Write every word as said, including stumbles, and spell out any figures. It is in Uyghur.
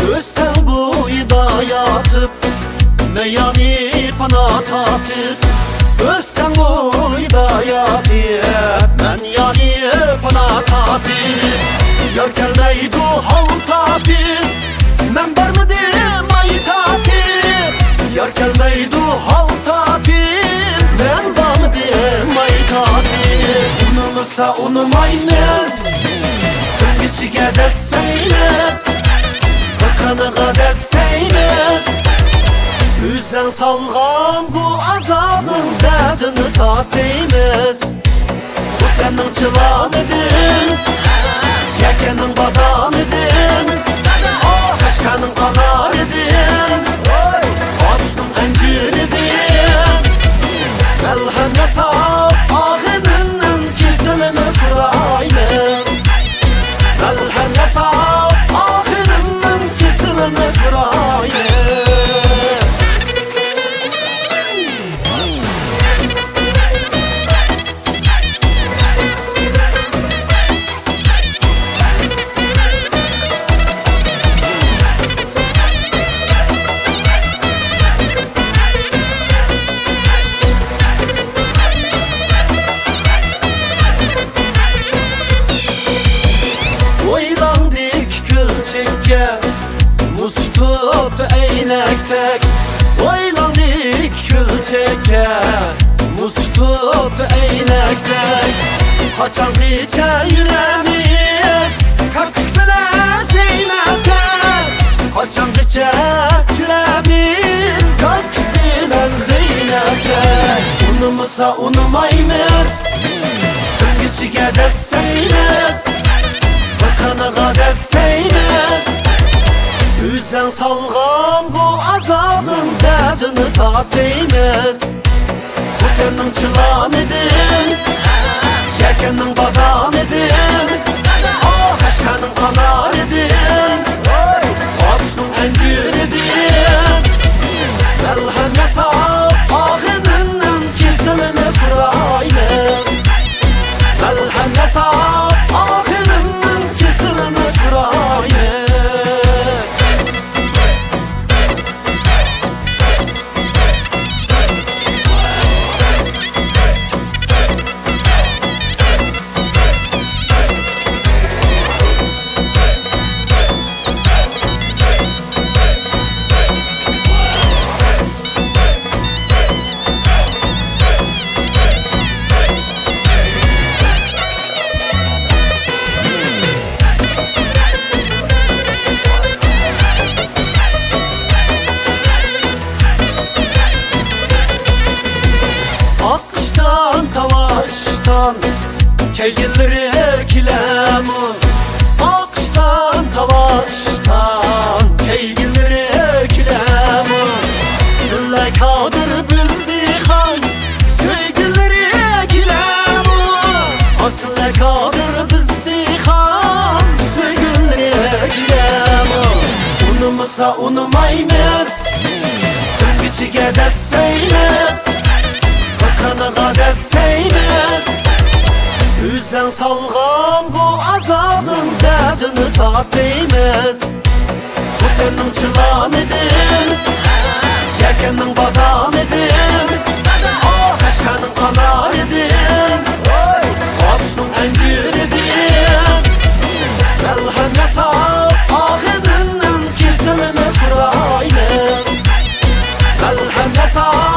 ئۆستەڭ بويىدا ياتىپ، مەن يانى پانا تارتىپ، ئۆستەڭ بويىدا ياتىپ، مەن يانى پانا تارتىپ، يار كەلمەيدۇ ھال تارتىپ، مەن بارمىدىم ماي تارتىپ، يار كەلمەيدۇ ھال تارتىپ، مەن بارمىدىم ماي تارتىپ. ئۇنىمىسا ئۇنىمايمىز، سۆڭگىچىگە دەسسەيمىز، قېنىغا دەسسەيمىز. ئۆزەڭ سالغان بۇ ئازابنىڭ دەردىنى تارتىمىز. خوتەننىڭ چىلانىدىن، يەكەننىڭ بادامىدىن، قەشقەرنىڭ ئانارىدىن، ئاتۇشنىڭ ئەنجۈرىدىن مەلھەم ياساپ، ئاغىنىمنىڭ كېسىلىنى سۇرايمىز. مەلھەم ياساپ، ئاغىنىمنىڭ كېسىلىنى سۇرايمىز. ھويلاڭدىكى كۈلچەككە مۇز تۇتۇپتۇ ئەينەكتەك. ھويلاڭدىكى كۈلچەككە مۇز تۇتۇپتۇ ئەينەكتەك. قاچانغىچە يۈرەمىز كاككۇك بىلەن زەينەپتەك؟ قاچانغىچە يۈرەمىز كاككۇك بىلەن زەينەپتەك؟ ئۇنىمىسا ئۇنىمايمىز، سۆڭگىچىگە دەسسەيمىز، قېنىغا دەسسەيمىز. ئۆزەڭ سالغان بۇ ئازابنىڭ دەردىنى تارتىمىز. خوتەننىڭ چىلانىدىن، يەكەننىڭ بادامىدىن، قەشقەرنىڭ ئانارىدىن، ئاتۇشنىڭ ئەنجۈرىدىن مەلھەم ياساپ، ئاغىنىمنىڭ كېسىلىنى سۇرايمىز. مەلھەم ياساپ، ئاغىنىمنىڭ كېسىلىنى سۇرايمىز. ئاق ئىشتان، تاۋا ئىشتان كەيگىلىرى كېلەمۇ؟ ئاق ئىشتان، تاۋا ئىشتان كەيگىلىرى كېلەمۇ؟ سىلەر كادىر، بىز دېھقان سۆيگۈلىرى كېلەمۇ؟ ئا، سىلەر كادىر، بىز دېھقان سۆيگۈلىرى كېلەمۇ؟ ئۇنىمىسا ئۇنىمايمىز، سۆڭگىچىگە دەسسەيمىز، قېنىغا دەسسەيمىز. ئۆزەڭ سالغان بۇ ئازابنىڭ دەردىنى تارتىمىز. خوتەننىڭ چىلانىدىن، يەكەننىڭ بادامىدىن، قەشقەرنىڭ ئانارىدىن، ئاتۇشنىڭ ئەنجۈرىدىن مەلھەم ياساپ، ئاغىنىمنىڭ كېسىلىنى سۇرايمىز. مەلھەم ياساپ،